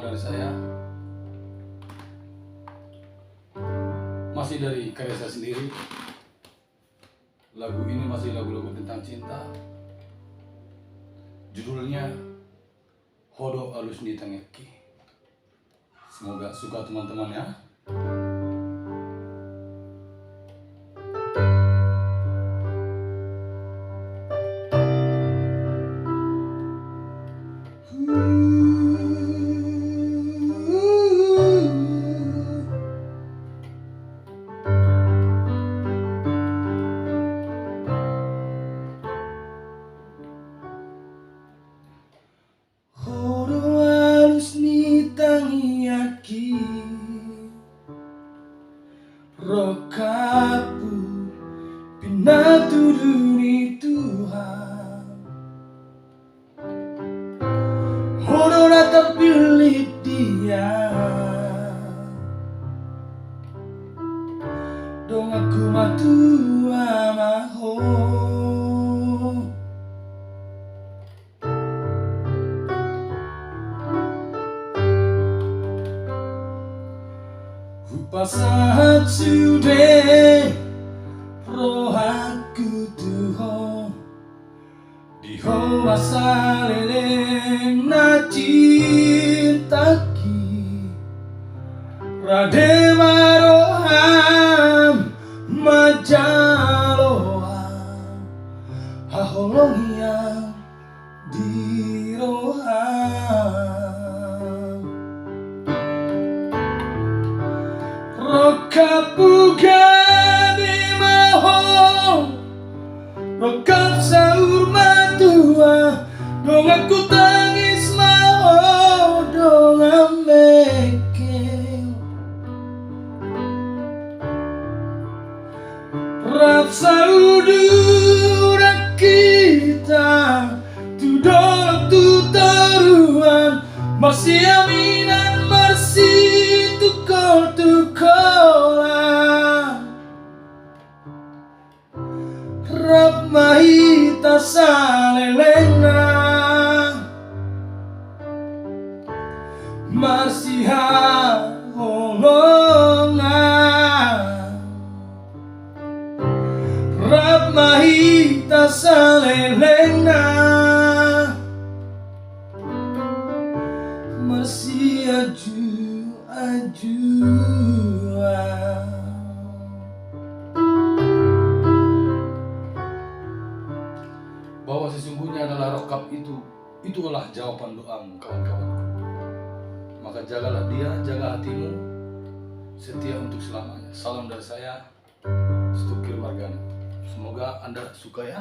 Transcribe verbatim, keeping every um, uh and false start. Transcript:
Dari saya, masih dari karya saya sendiri. Lagu ini masih lagu-lagu tentang cinta. Judulnya Ho do alus ni tangiangki. Semoga suka teman-teman ya. Ho do alus ni tangiangki, rongkapku pinatudu ni Tuhan. Ho do na tarpillit Dia, donganku matua ma ho. Hupasahat sude rohangku tu ho, di ho ma saleleng na cintangki. Rade ma roham manjalo haholongian di roham. Rongkapku gabe ma ho, rongkap saur matua, donganku tangis ma ho, dongan mekeng. Rap saur duda hita tu dolok tu toruan, marsiaminan marsitungkoltungkolan. Rap ma hita salelengna marsihaholongan. Rap ma hita salelengna marsiajuajuan. Bahwa sesungguhnya adalah rongkap itu, itulah jawaban doamu, kawan-kawanku. Maka jagalah dia, jaga hatimu, setia untuk selamanya. Salam dari saya, Stukir Margana. Semoga Anda suka ya.